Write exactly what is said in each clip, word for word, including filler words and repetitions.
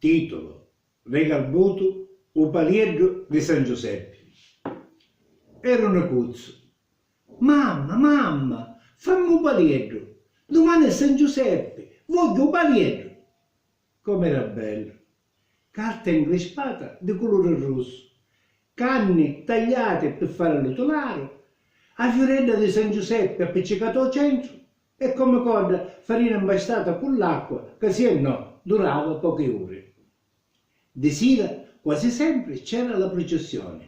Titulu: Regarbutu, u palieddu di San Giuseppi. Era un nicuzzu. Mamma, mamma, fammi u palieddu! Dumani è San Giuseppi, vogghiu u palieddu! Com'era bellu! Carta increspata di culuri russu, canni tagliati pi fari lu tularu, a fiuredda di San Giuseppi appiccicata ô centru e comu corda farina impastata cu l'acqua ca si e no durava pochi uri. Di sira quasi sempri c'era la prucissioni,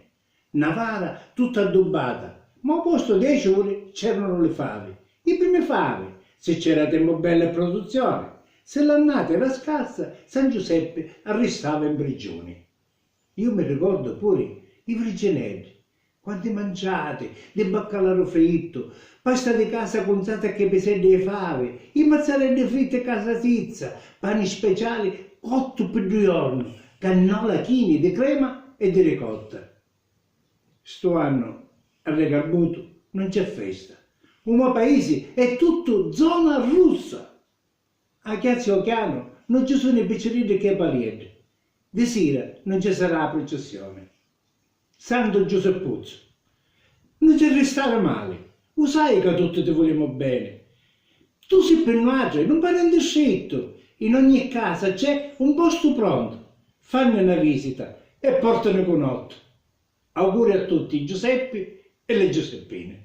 na vara tutta addubbata, ma ô postu dê ciuri c'eranu li favi, i primi favi, si c'era tempu bellu e pruduzzioni, si l'annata era scarsa San Giuseppi arristava in prigiuni. Iu mi ricordu puri i frigineddi, quanti manciati, di baccalaru frittu, pasta di casa cunzata cchê piseddi di favi, i mazzareddi fritti câ sasizza, pani speciali cottu pi ddu jornu, cannola chini di crema e di ricotta. Stu annu a Regarbutu nun c'è festa, u mo paisi è tuttu zona russa! A chiazzi ô chianu nun ci sunnu i picciriddi cchê palieddi. Di sira nun ci sarà a prucissioni. Santu Giusippuzzu, nun ci ristari mali, u sai ca tutti ti vulimu beni. Tu si pi nuatri, nun pari un distrittu, in ogni casa c'è un postu prontu, fanni na visita e portani cunottu. Auguri a tutti i Giuseppi e li Giuseppini.